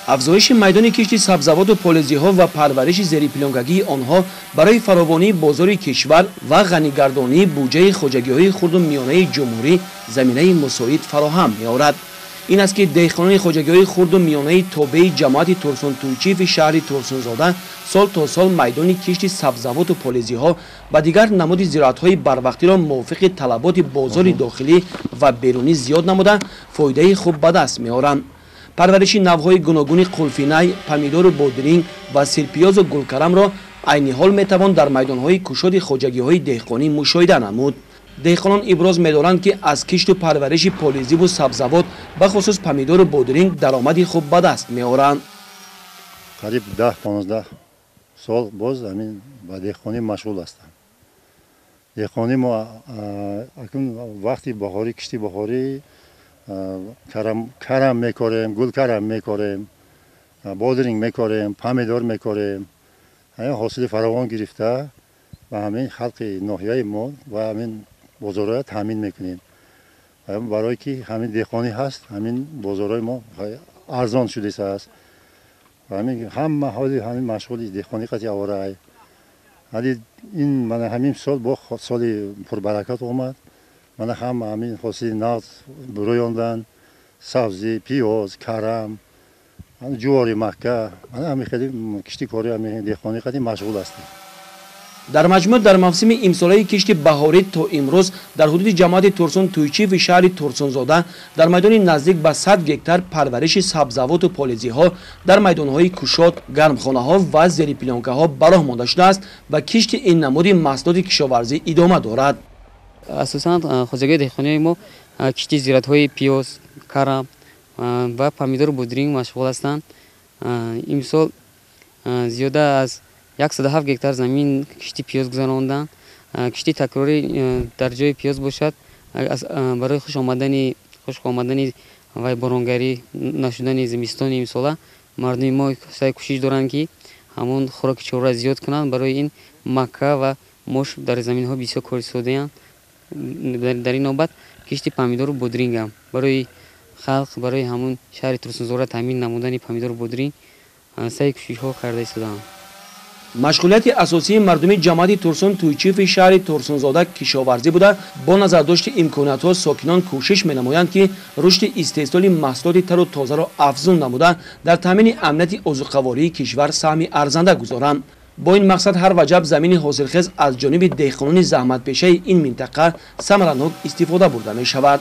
Афзоиши майдони кишти сабзавоту полезиҳо ва парвариши зерипленкагии онҳо барои фаровонии бозори кишвар ва ғанигардонии буҷаи хоҷагиҳои хурду миёнаи ҷумҳурӣ заминаи мусоид фароҳам меорад. Ин аст, ки деҳқонони хоҷагиҳои хурду миёнаи тобеи ҷамоати Турсунтуйчиеви шаҳри Турсунзода сол то сол майдони кишти сабзавоту полезиҳо ва дигар намуди зироатҳои барвақтиро мувофиқи талаботи бозори дохилӣ ва берунӣ зиёд намуда, фоидаи хуб ба даст меоранд. Парвариши навъҳои гуногуни қулфинай, помидору бодиринг ва сирпиёзу гулкарамро айни ҳол метавон дар майдонҳои кушоди хоҷагиҳои деҳқонӣ мушоҳида намуд. Деҳқонон иброз медоранд, ки аз кишту парвариши полезиву сабзавот, бахусус помидору бодиринг, даромади хуб ба даст меоранд. Қариб 10-15 сол боз ҳамин ба деҳқонӣ машғул ҳастам. Деҳқонӣ мо акнун вақти баҳорӣ, кишти баҳорӣ, карам мекорем, гулкарам мекорем, бодиринг мекорем, помидор мекорем. Ҳамин ҳосили фаровон гирифта ба ҳамин халқи ноҳияи мо ва ҳамин бозорҳоя таъмин мекунем. Барое ки ҳамин деҳқонӣ ҳаст, ҳамин бозорҳои мо арзон шудааст. Ҳамин ҳама ҳоли ҳамин машғули деҳқонӣ қати аворай. Ҳали ин мана ҳамин сол бо соли пурбаракат омад. Мана ҳама ҳамин ҳосили нағз рӯёндан, сабзӣ, пиёз, карам, ҷувори макка, мана ҳамин хеле киштикорӣ, ҳамин деҳқонӣ қати машғул ҳастем. Дар маҷмӯъ, дар мавсими имсолаи кишти баҳорӣ то имрӯз дар ҳудуди ҷамоати Турсун Туйчиеви шаҳри Турсунзода дар майдони наздик ба 100 гектар парвариши сабзавоту полезиҳо дар майдонҳои кушод, гармхонаҳо ва зерипленкаҳо ба роҳ монда шудааст ва кишти ин намуди маҳсулоти кишоварзӣ идома дорад. Асосан хоҷагии деҳқонии мо кишти зироатҳои пиёз, карам ва помидору бодиринг машғул ҳастанд. Имсол зиёда аз 107 гектар замин кишти пиёз гузаронданд. Кишти такрорӣ дар ҷои пиёз бошад, барои хушк омадани ва боронгарӣ нашудани зимистони имсола мардуми мо саъй кӯшиш доранд, ки ҳамон хӯроки чорра зиёд кунанд. Барои ин макка ва мош дар заминҳо бисёр користодаанд. Дар ин навбат кишти помидору бодирингам барои халқ, барои ҳамон шаҳри Турсунзода таъмин намудани помидору бодиринг саъй кӯшишҳо карда истодаанд. Машғулияти асосии мардуми ҷамоати Турсун Туйчиеви шаҳри Турсунзода кишоварзӣ буда, бо назардошти имкониятҳо сокинон кӯшиш менамоянд, ки рушди истеҳсоли маҳсулоти тару тозаро афзун намуда, дар таъмини амнияти озуқавории кишвар саҳми арзанда гузоранд. Бо ин мақсад ҳар ваҷаб замини ҳосилхез аз ҷониби деҳқонони заҳматпешаи ин минтақа самаранок истифода бурда мешавад.